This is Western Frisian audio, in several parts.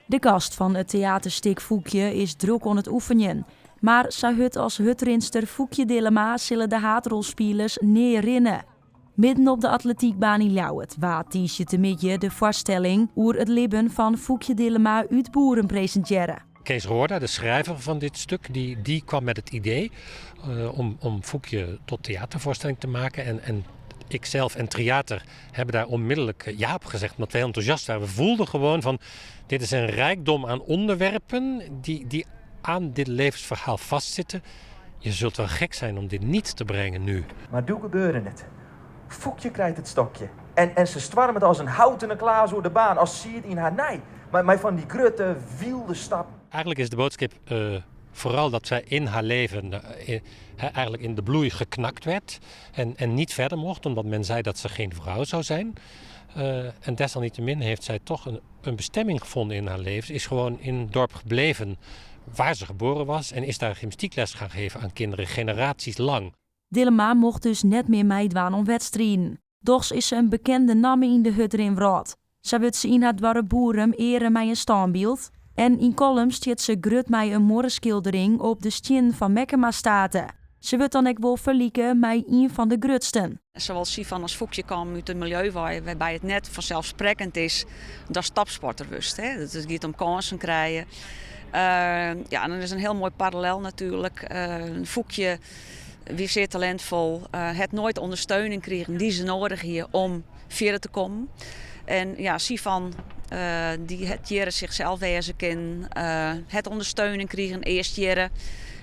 De cast fan it teaterstik Foekje is drok oan it oefenjen. Mar sa hurd as hurdrinster Foekje Dillema sille de haadrolspilers nea rinne. Midden op de atletykbaan yn Ljouwert waard tiisdeitemiddei de foarstelling oer it libben fan Foekje Dillema út Boerum presintearre. Kees Roorda, de schrijver van dit stuk, die, die kwam met het idee om, om Foekje tot theatervoorstelling te maken. En, en ikzelf en Tryater hebben daar onmiddellijk ja op gezegd, omdat we heel enthousiast waren. We voelden gewoon van, dit is een rijkdom aan onderwerpen die, die aan dit levensverhaal vastzitten. Je zult wel gek zijn om dit niet te brengen nu. Mar doe gebeurde it. Foekje krijt it stokje en, en se stoarmet as in houtene klaas oer de baan, as siet yn har nij, mei, mei fan dy grutte, wylde stappen. Eigenlijk is de boodschap vooral dat zij in haar leven eigenlijk in de bloei geknakt werd en, en niet verder mocht, omdat men zei dat ze geen vrouw zou zijn. En desalniettemin heeft zij toch een, een bestemming gevonden in haar leven. Ze is gewoon in het dorp gebleven waar ze geboren was en is daar gymnastiekles gaan geven aan kinderen generaties lang. Dillema mocht dus net mear meidwaan oan wedstriden. Dochs is se in bekende namme yn de hurdrinwrâld. Sa wurdt se yn har doarp Boerum eare mei in stânbyld. En yn Kollum stiet se grut mei in muorreskildering op de stiennen fan Meckema State. Se wurdt dan ek wol ferlike mei ien fan de grutsten. Sawol Sivan as Foekje kamen út in miljeu wei wêrby it net fanselssprekkend is datst topsporter wurdst. It giet om kânsen krije. Ja, en dan is in hiel moai parallel natuerlik. Foekje wie sear talintfol, hat noait ûndersteuning krigen dy't se nedich hie om fierder te kommen. En ja, Sivan dy hat hjirre sichsels wêze kinnen, hat ûndersteuning krigen, earst hjirre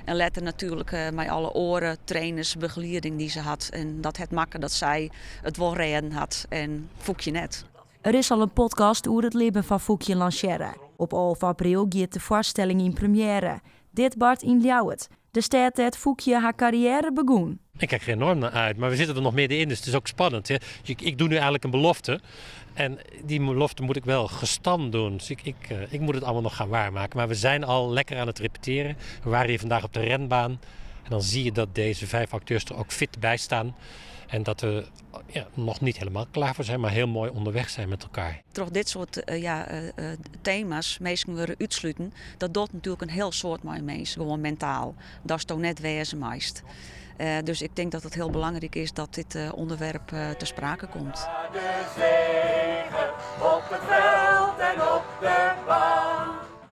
en letter natuerlik mei alle oare trainers, begelieding dy't se hat. En dat hat makke dat sy it wol rêden hat en Foekje net. Der is al in podcast oer it libben fan Foekje lansearre. Op 11 april giet de foarstelling yn premjêre. Dit bart yn Ljouwert, de stêd dêr't Foekje har karriêre begûn. Ik kijk er enorm naar uit, maar we zitten er nog middenin, dus het is ook spannend. Hè? Dus ik, ik doe nu eigenlijk een belofte. En die belofte moet ik wel gestand doen. Dus ik, ik, ik moet het allemaal nog gaan waarmaken. Maar we zijn al lekker aan het repeteren. We waren hier vandaag op de renbaan. En dan zie je dat deze vijf acteurs er ook fit bij staan. En dat we ja, nog niet helemaal klaar voor zijn, maar heel mooi onderweg zijn met elkaar. Troch dit soart ja, tema's, minsken wurde útsluten, dat docht natuerlik in hiel soad mei minsken, gewoan mentaal. Datsto net wêze meist. Dus ik tink dat it hiel belangryk is dat dit ûnderwerp ter sprake komt. De zege op het veld en op de baan.